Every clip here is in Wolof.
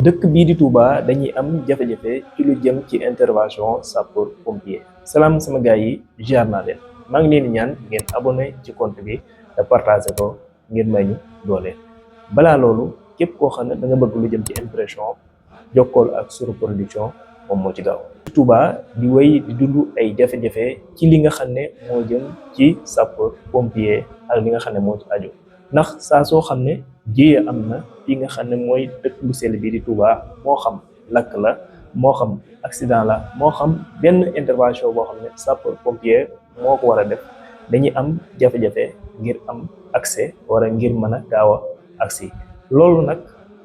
dëkk bii di Touba dañuy am jafe-jafe ci lu jëm ci intervention sapeur pompier. salaam sama gars yi jaar naa leen maa ngi leen di ñaan ngeen abonné ci compte bi te partagé ko ngeen may ñu doole. balaa loolu képp koo xam ne da nga bëgg lu jëm ci impression jokkool ak Suru Production moom moo ci gaaw. Touba di wéy di dund ay jafe-jafe ci li nga xam ne moo jëm ci sapeur pompier ak li nga xam ne moo ci aju ndax saa soo xam ne jiyee am na fi nga xam ne mooy dëkk bu sell bii di Touba moo xam lakk la moo xam accident la moo xam benn intervention boo xam ne sapeur pompier moo ko war a def dañuy am jafe-jafe ngir am accès wala ngir mën a gaaw a agsi. loolu nag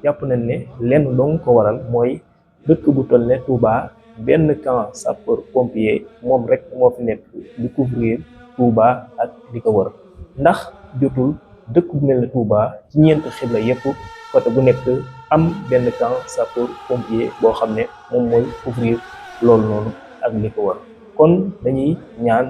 jàpp nañ ne lenn dong ko waral mooy dëkk bu toll ne Touba benn camp sapeur pompier moom rek moo fi nekk di couvrir Touba ak di ko wër ndax jotul dëkk bu mel ne Touba ci ñeenti xibla yépp côté bu nekk am benn camp sapeur pompier boo xam ne moom mooy couvrir loolu noonu ak li ko wër. kon dañuy ñaan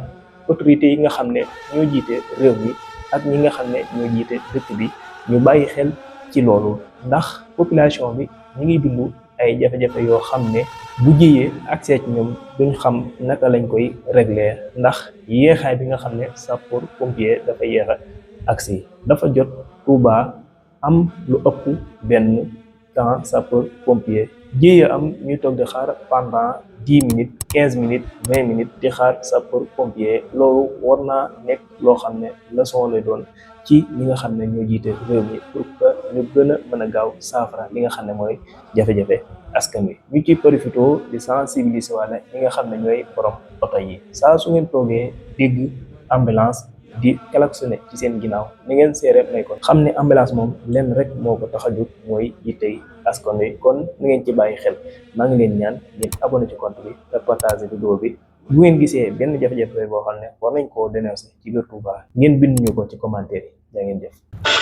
autorités yi nga xam ne ñoo jiite réew mi ak ñi nga xam ne ñoo jiite dëkk bi ñu bàyyi xel ci loolu ndax population bi ñu ngi dund ay jafe-jafe yoo xam ne bu jiyee accès ci ñoom duñ xam naka lañ koy régler ndax yéexaay bi nga xam ne sapeur pompier dafa yéexa agsi. dafa jot Touba am lu ëpp benn camp sapeur pompier jiyee am ñuy toog di xaar pendant 10 minutes 15 minutes 20 minutes di xaar sapeur pompier. loolu war naa nekk loo xam ne leçon lay doon ci ñi nga xam ne ñoo jiite réew mi pour que ñu gën a mën a gaaw saafara li nga xam ne mooy jafe-jafe askan wi. ñu ciy profité di sensibiliser wala ñi nga xam ne ñooy borom oto yi saa su ngeen toogee dégg ambulance di klaxonné ci seen ginnaaw ni ngeen seere may ko xam ne ambulance moom lenn rek moo ko tax a jóg mooy yittey askan wi. kon ni ngeen ci bàyyi xel maa ngi leen ñaan ngeen abonné ci compte bi te partagé vidéo bi. bu ngeen gisee benn jafe-jafe boo xam ne war nañ koo dénoncer ci biir Touba ngeen bind ñu ko ci commentaire yi. jaa ngeen jëf.